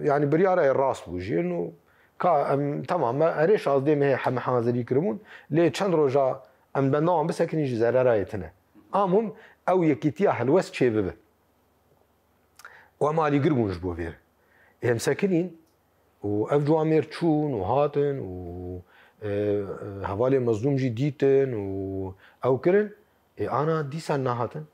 yanî biryara rast bû jî. Û ka em, temam, me erê şazdeh mehê heme hazirî kiribûn. Lê çend roja em benda wan bisekinîn jî zerera yê tune. A muhim ew yekîtiya helwest çê bibe. Û em alîgir bûn ji bo vê re. Ê em sekinîn û ev ciwamêr çûn û hatin û, e, hevalê Mezlûm jî dîtin û ew kirin. Ê ana dîsa nehatin.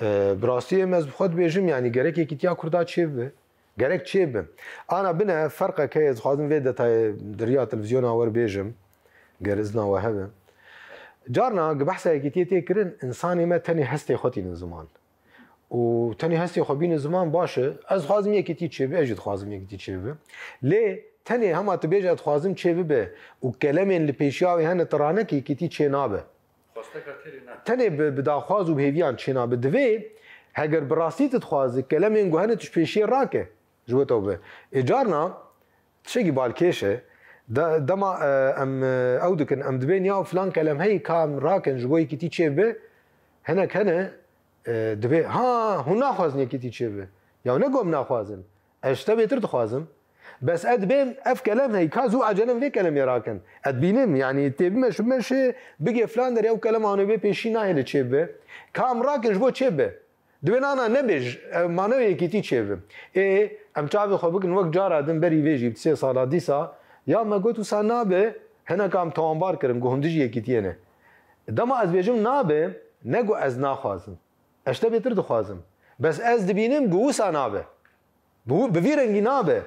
E, bi rastî em ez bi xwe dibêjim, yanî gerek yekîtiya Kurda çêbibe. Gerek çêbibe. Ana bine ferqek heye, ez dixwazim vê detayê di riya televîzyona we re bêjim. Ger izna we hebe. Carna gi behsa yekîtiyê tê kirin, insanê me tenê hestê xwe tînin ziman. Û tenê hestê xwe bînin ziman baş e. Ez dixwazim yekîtî çêbibe, ez jî dixwazim yekîtî çêbibe. Lê tenê hema tu bêje ez dixwazim çêbibe û kelemên li pêşiya wê hene tu ranekî yekîtî çênabe. Xwesteka tenê ne. Tenê bi, bi daxwaz û bi hêviyan çênabe. Divê heger bi rastî tu dixwazî kelemên ku hene tu ji pêşiyê rake. Ji bo te be. Ê carna tiştekî balkêş e. De, dema, e, em, e, ew dikin, em dibên ya filan kelem heyî ka em rakin ji bo yekîtî çêbibe, hinek hene, e, dibê, ha, hûn naxwazin yekîtî çêbibe. Ya ne ku em naxwazin. Ez ji te bêtir dixwazim. Bes ez dibêm ev kelem heyî ka zû ecelem vê kelemê rakin. Ez dibînim, yanî tê bimeşim meşê, bigê filan derê ew kelem anê bê pêşî nahêle çêbibe. Ka em rakin ji bo çêbibe. Divê nana nebêj, ev mane wê yekîtî çêbim. Ê, em çavê xwe bikin wek cara din berî vê jî bi sê sala dîsa, ya me got wisa nabe, hineka em tawanbar kirin, ku hûn dijî yekîtiyê ne. Dema ez bêjim nabe, ne ku ez naxwazim. Ez ji te bêtir dixwazim. Bes ez dibînim ku wisa nabe. Bi, bi vî rengî nabe.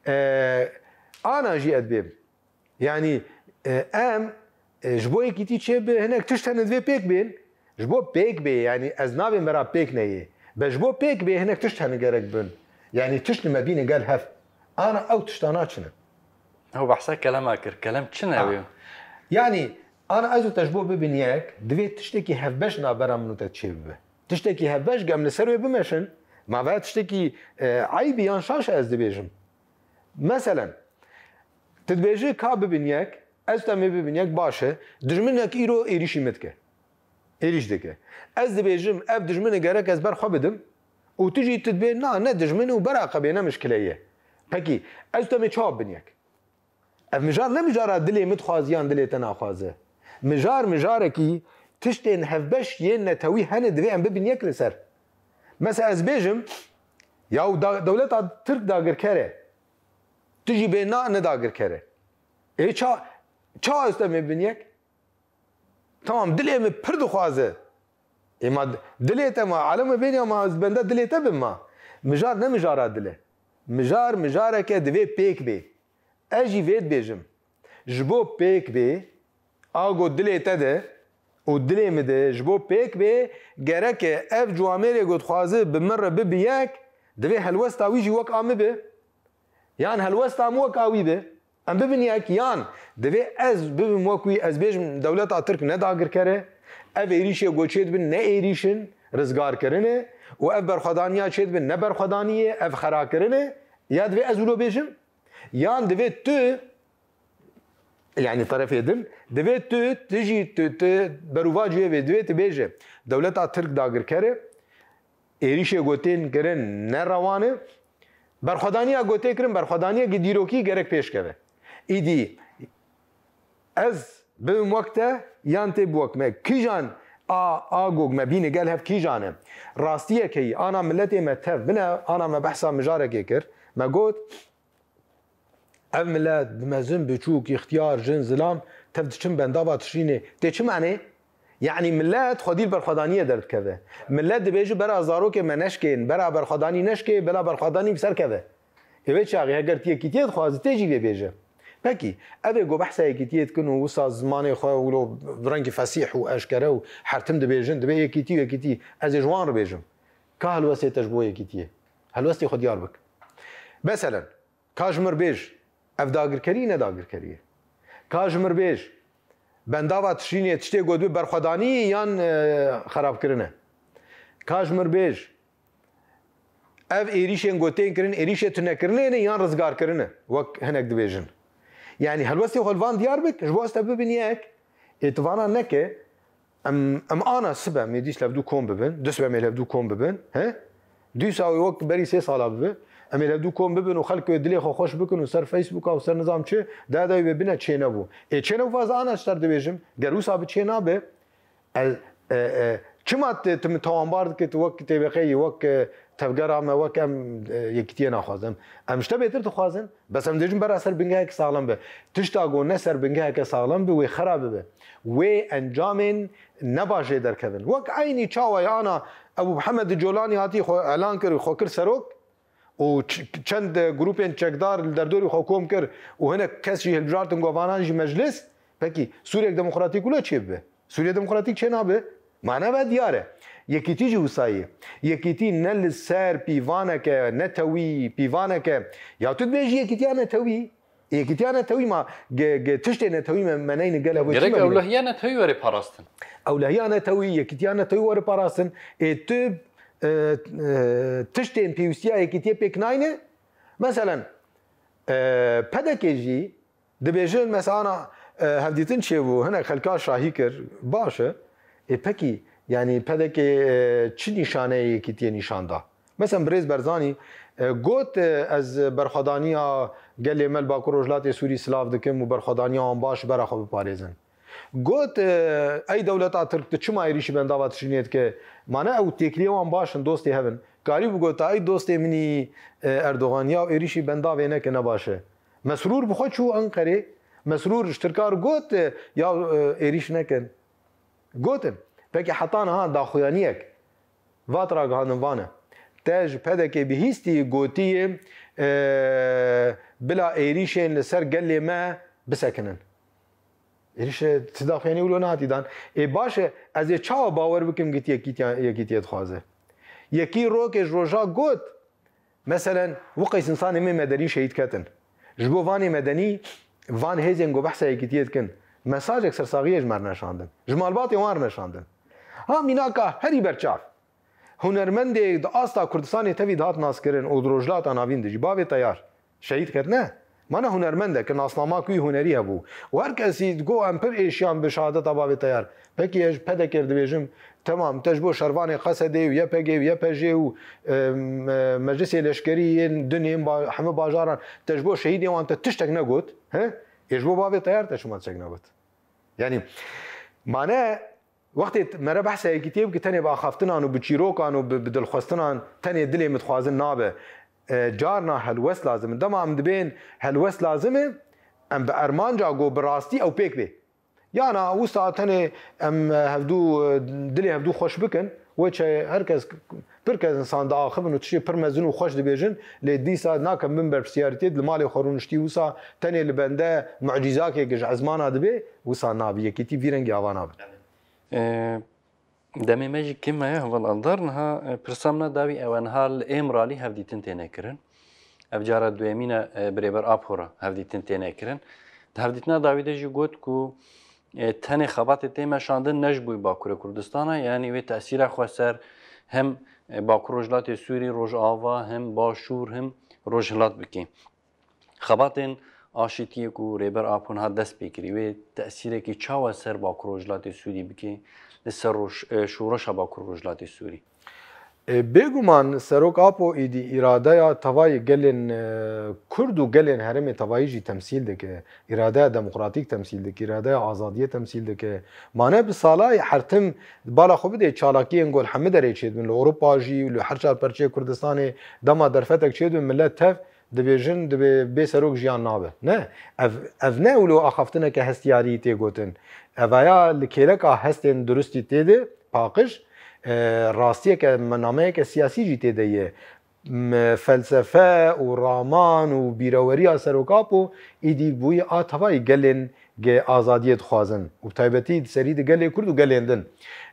E, ana jî ez dibêm. Yanî, e, em, e, ji bo yekîtî çêbe hinek tişt hene divê pêk bên. Ji bo pêk bê, yanî ez nabêm bera pêk neyê. Be ji bo pêk bê hinek tişt hene gerek bin. Yanî tişt li me bîne gel hev. Ana ew tiştana çi ne? Ew behsa kelema kir. Kelem çi ne wê? Yanî, ana ez û te ji bo bibin yek, divê tiştekî hevbeş navbera min û te çêbibe. Tiştekî hevbeş, gem li ser wê bimeşin. Ma veya tiştekî, e, eybî yan şaş e ez dibêjim. Meselen, tu dibêjî ka bibin yek, ez û te em ê bibin yek, baş e, dijminek îro êrîşî min dike. Êrîş dike. Ez dibêjim, ev dijmin e gerek ez ber xwe bidim û tu jî tu dibê, na, ne dijmin û bera qebê ne mişkile ye. Pekî, ez û te em ê çawa bibin yek? Ev mijar ne mijara dilê min dixwaze yan dilê te naxwaze. Mijar mijarekî tiştên hevbeş yên netewî hene divê em bibin yek li ser. Mesela ez bêjim, yaw da, dewleta Tirk dagirker e. Tu jî bê na ne dagirker e. Ê ça, ça ez te me bin yek? Tamam, dilê min pir dixwaze. Ê ma dilê te ma, alem e bênî ma ez benda dilê te bim ma. Mijar ne mijara dil e. Mijar, mijareke divê pêk bê. Ez jî vê dibêjim. Ji bo pêk bê, a got dilê te de û dilê min de, ji bo pêk bê, gereke ev ciwamêrê ku dixwaze bi min re bibi yek, divê helwesta wî jî wek a min be. Yan helwesta min wek a wî be. Em bibin yek, yan divê ez bibim wek wî, ez bêjim dewleta Tirk ne dagirker e, ev êrîşê ku çêdibin ne êrîş in, rizgarkirin e û ev berxwedaniya çêdibin ne berxwedanî ye, ev xerakirin e, ya divê ez wilo bêjim? Yan divê tu, yanî terefê din, divê tu, tu jî tu, tu berûva cihê vê, divê tu bêje, dewleta Tirk dagirker e, êrîşê ku tên kirin ne rewan e, berxwedaniya ku tê kirin, berxwedaniyekî dîrokî gerek pêş keve. Îdî ez bibim wek te, yan tê bi wek me. Kîjan a, a ku me bîne gel hev kîjan e? Rastiyek heyî, ana miletê me tev bine, ana me behsa mijarekê kir. Me got, ev milet bi mezin, biçûk, îxtiyar, jin, zilam, tev diçin bendava tişrînê. Tê çi manê? Yanî milet xwedî li berxwedaniyê derdikeve. Milet dibêje bera zarokê me neşkên, bera berxwedanî neşkê, bela berxwedanî bi ser keve. Ê wê çaxê heger tu yekîtiyê dixwazî, tê jî vê bêje. Pekî, ev ê ku behsa yekîtiyê dikin û wisa zimanê xwe wilo bi rengî fesîh û eşkere û hertim dibêjin, dibê yekîtî û yekîtî, ez ê ji wan re bêjim. Ka helwestê te ji bo yekîtiyê. Helwestê xwe diyar bik. Meselen, ka ji mir bêj, ev dagirkerî ne dagirkerî ye. Ka ji mir bêj, bendava tişrînê tiştê got bi berxwedanî yan, e, xerabkirin e. Ka ji mir bêj, ev êrîşên ku tên kirin, êrîşê tunekirinê ne yan rizgarkirin e, wek hinek dibêjin. Yanî helwestê xwe li van diyar bik, ji bo ez te bibin yek, ê tu vana neke, em, em ana sibe em ê dîs li hevdû kom bibin, du sibe em ê li hevdû kom bibin, he? Dîsa wê wek berî sê sala bibe, em ê li hevdû kom bibin û xelk wê dilê xwe xweş bikin û ser Facebooka û ser nizam çi, daya dayî wê bine çênebû. Ê çênebû, ez ana ji te re dibêjim, ger wisa bi çê nabe, Ez, e, e, çima tu, tu min tawanbar dikî, tu wek T B X'ê yî, wek, e, tevgera me, wek em, e, yekîtiyê naxwazin? Em ji te bêtir dixwazin, bes em dibêjin bera ser bingeheke saxlem be. Tişta ku ne ser bingeheke saxlem be, wê xera bibe. Wê encamên nebaş jê derkevin. Wek eynî çawa ye ana Ebû Mihemed Colanî hatî xwe elan kir, xwe kir serok, û ç-, çend grûpên çekdar li derdorî xwe kom kir û hinek kes jî hilbijartin ku vanan jî meclis, pekî Sûriyek Demokratîk wilo çêbibe? Sûriye Demokratîk çê nabe? Mane ve diyar e. Yekîtî jî wisa ye. Yekîtî ne li ser pîvaneke netewî, pîvaneke, ya tu dibêjî yekîtiya netewî, yekîtiya netewî ma ge, ge tiştê netewî me, me neyne gel ew çi Gerek me bîne? Ewlehiya netewî were parastin. Ewlehiya netewî, yekîtiya netewî were parastin. Ê tu, e, e, tiştên pêwîstiya yekîtiyê pêk nayne? Meselen, e, P D K jî dibêjin, mesela, e, hevdîtin çêbû, hinek xelka şahî kir, baş e. Ê pekî, yanî P D K, e, çi nîşaneyê yekîtiyê nîşan da? Mesela birêz Berzanî, e, got, e, ez berxwedaniya gelê me li Bakur Rojhilatê Sûrî silav dikim û berxwedaniya wan baş bera xwe biparêzin. Got, e, ey dewleta Tirk, tu çima êrîşî bendava tişrînê dike? Mane ew têkiliyê wan baş in, dostê hev in. Karî bigota, ey dostê min î, e, Erdogan, ya êrîşî bendavê neke, ne baş e. Mesrûr bi xwe çû Enqerê. Mesrûr ji Tirka re got, e, ya, e, êrîş nekin. Gotin. Pekî heta niha daxuyaniyek vat ragihandin vane. Te ji P D K bihîstî gotiyê, e, bila êrîşên li ser gelê me bisekinin. Êrîşê ti daxuyanî wilo nehatî dan. Ê baş e, ez ê çawa bawer bikim gitî yekîtiya-, yekîtiyê dixwaze? Yekî rokê ji roja got, meselen, wi qeys insanê me medenî şehîd ketin. Ji bo vanê medenî, van hêzên ku behsa yekîtiyê dikin, mesajek sersaxiyê ji me re neşandin. Ji malbatê wan re neşandin. Ha mînaka herî berçav. Hunermendê di asta Kurdistanê tevî dihat naskirin û di Rojhilata Navîn de jî bavê Teyar şehîd ketine. Mane hunermendeke nasnamak wî hunerî hebû. Û her kesî digot, em pir êşiyan bi şehadeta bavê Teyar. Pekî ez ji P D K re dibêjim, temam, te ji bo şervanê Qesedê û Y P G û Y P J û, e, me-, meclisê leşkerî yên din ên ba-, hemî bajaran, te ji bo şehîdê wan te tiştek negot, he? Ê ji bo bavê Teyar te çima tiştek negot? Yanî, mane, wextê t-, mere behsa yekîtiyê bike, tenê bi axaftinan û bi çîrokan û bi, bi dilxwestinan tenê dilê min dixwazin nabe. E, carna helwest lazim in. Dema em dibên helwest lazim e, em bi ermanca ku bi rastî ew pêk bê. Yana wisa tenê em, e, hevdû, e, dilê hevdû xweş bikin, wê çi her kes, pir kes insan diaxivin û tiştê pir mezin û xweş dibêjin, lê dîsa nakin bin berpirsiyarîtê, li malê xwe rûniştî wisa tenê li bende mucîzakê ji ezmana dibe, wisa nabî. Yekîtî vî rengî ava nabe. E, demê me jî kêm maye heval Aldar. Niha, e, pirsa min a dawî ew e, niha li Êmralî hevdîtin têne kirin. Ev cara duyemîn e, e, bi Rêber Apo re hevdîtin têne kirin. Di hevdîtina dawî de jî got ku, e, tenê xebatê tê meşandin ne ji bo Bakurê Kurdistana, yanî wê tesîra xwe ser hem, e, Bakur Rojhilatê Sûrî, Rojava, hem Başûr, hem Rojhilat bike. Xebatên aşîtiyê ku Rêber Apo niha dest pê kirî, wê tesîrekî çawa ser Bakur Rojhilatê Sûrî bike, li ser roj-, e, şoreşa Bakur Rojhilatê Sûrî? E, bêguman Serok Apo êdî îradeya tevayî gelên, e, Kurd û gelên herêmê tevayî jî temsîl dike. Îradeya demokratîk temsîl dike, îradeya azadiyê temsîl dike. Mane bi salayê her tim bala xwe bidê çalakiyên ku li hemî derê çêdibin, li Ewropa jî û li her çar perçeyê Kurdistanê dema derfetek çêdibin, milet tev dibêjin, dibê bê serok jiyan nabe. Ne, ev, ev ne wilo axaftineke hestiyarî tê gotin. Evaya li kêleka hestên durustî tê de paqij, e, rastiyeke, nameyeke siyasî jî tê de ye. M-, felsefe û raman û bîreweriya Serok Apo îdî bûyî a tevayî gelên ge azadiyê dixwazin û bi taybetî di serî de gelê Kurd û gelên din.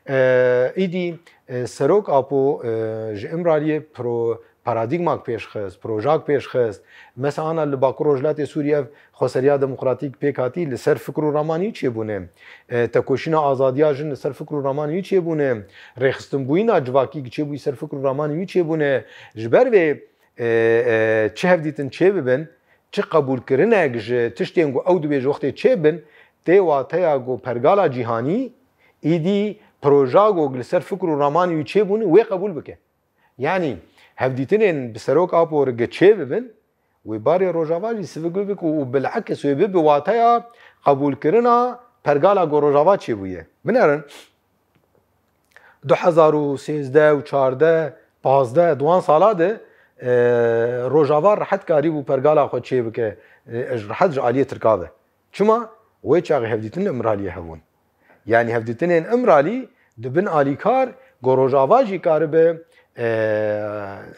E, îdî, e, Serok Apo, e, ji Îmraliyê pro-, paradîgmak pêş xist, projak pêş xist. Mesela ana li Bakur Rojhilatê Sûriyê ev xweseriya demokratîk pêk hatî, li ser fikr û ramanî çêbûne. E, tekoşîna azadiya jin li ser fikr û ramanî wî çêbûne. Rêxistinbûyîna civakî çêbûyî ser fikr û ramanî wî çêbûne. Ji ber vê, e, e, çi hevdîtin çêbibin, çi qebûlkirinek ji tiştên ku ew dibêje wextê çêbin, tê wateya ku pergala cîhanî îdî proja ku li ser fikr û ramanî wî çêbûne wê qebûl bike. Yanî hevdîtinên bi Serok Apo re ge çê bibin, wê barê Rojava jî sivik bibik û, û bilekis wê bibe wateya qebûlkirina pergala ku Rojava çêbûye. Binerin, du hezar û sêzdeh û çardeh, pazdeh, di wan sala de, e, Rojava rehet karîbû pergala xwe çê bike, e, ji rehet ji aliyê Tirka ve. Çima? Wê çaxê hevdîtin li Îmraliyê hebûn. Yanî hevdîtinên Îmralî di bin alîkar ku Rojava jî karibe, E,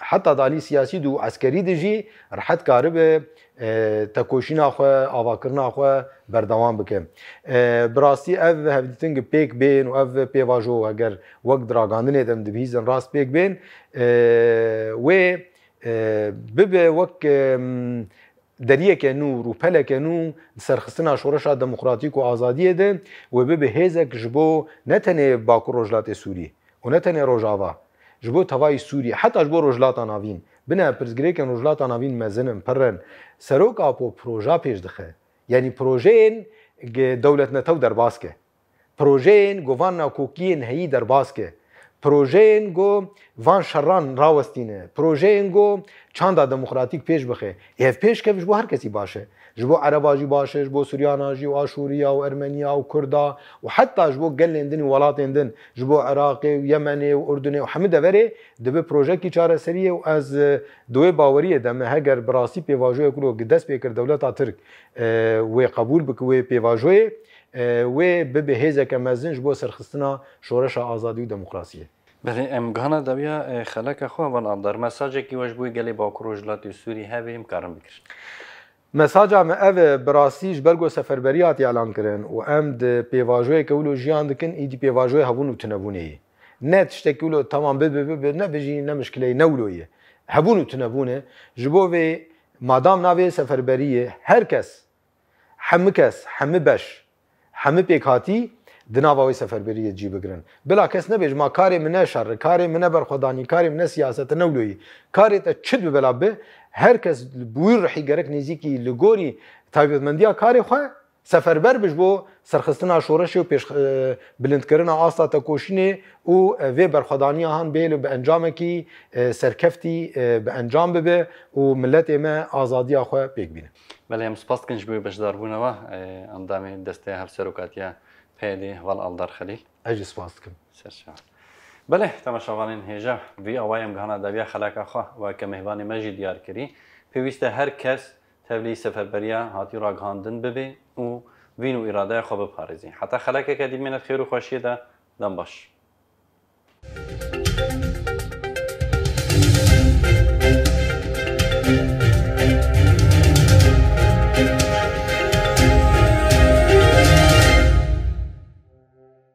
heta di alî siyasî de û eskerî de jî rehet karibe, e, tekoşîna xwe, avakirina xwe berdewam bike. E, bi rastî ev hevdîtin gi pêk bên û ev pêvajo heger wek di ragandinê de em dibihîzin rast pêk bên, e, wê, e, bibe wek, e, deriyeke nû, rûpeleke nû di serxistina şoreşa demokratîk û azadiyê de wê bibe hêzek ji bo ne tenê Bakur Rojhilatê Sûrî û ne tenê Rojava, ji bo tevayî Sûrî, heta ji bo Rojhilata Navîn. Bine pirsgirêkên Rojhilata Navîn mezin in, pir in. Serok Apo proja pêş dixe. Yanî projeyên ge-, dewletnetew derbas ke. Projeyên ku van nakokiyên heyî derbas ke. Projeyên ku van şeran rawestîne. Projeyên ku çanda demokratîk pêş bixe. Ê ev pêş keve ji bo her kesî baş e. Ji bo Ereba jî baş e, ji bo Suryana jî û Aşûriya û Ermeniya û Kurda û heta ji bo gelên din û welatên din, ji bo Iraqê û Yemenê û Urdunê û hemî deverê dibe projekî çareseriyê û ez, e, di wê baweriyê de me heger bi rastî pêvajoyek wilo gi dest pê kir dewleta Tirk, e, wê qebûl bike wê pêvajoyê, e, wê bibe hêzeke mezin ji bo serxistina şoreşa azadî û demokrasiyê. Belê, em gihana dawiya, e, xeleka xwe, Heval Aldar. Mesajekî we ji bo gelê Bakur Rojhilatê Sûrî hebe, em karin bikirin. Mesaja me ev e, bi rastî ji ber ku seferberî hatiye elan kirin û em di pêvajoyeke wilo jiyan dikin, îdî pêvajoyê hebûn û tunebûnê ye. Ne tiştekî wilo tamam bibe, bibe, ne bijî, ne mişkileyê, ne wilo ye. Hebûn û tunebûn e. Ji bo vê madam navê seferberiyê her kes, hemî kes, hemî beş, hemî pêkhatî di nava wê seferberiyê cî bigirin. Bila kes nebêje, ma karê min ne şer e, karê min ne berxwedanî, karê min ne siyaset e, ne wilo ye. Karê te çi dibe bila be, her kes bi wî ruhî gerek nêzîkî li gorî taybetmendiya karê xwe seferber be ji bo serxistina şoreşê û pêş, e, bilindkirina asta tekoşînê û, e, vê berxwedaniya han bihêle bi encamekî, e, serkeftî, e, bi encam bibe û miletê me azadiya xwe pêk bîne. Belê, em spas dikin ji bo beşdarbûna we, e, endamê Desteya Hevserokatiya P Y D'ê, Heval Aldar Xelîl. Ez jî spas dikim. Ser çavan. Belê, temaşevanên hêja, vî awayê em gihana dawiya xeleka xwe, weke mêvanê me jî diyar kirî. Pêwîst e her kes tevlî seferberiya hatî ragihandin bibe û vîn û îradeya xwe biparêzî. Heta xelekeke dî bimîne di xêr û xweşiyê de, dem baş.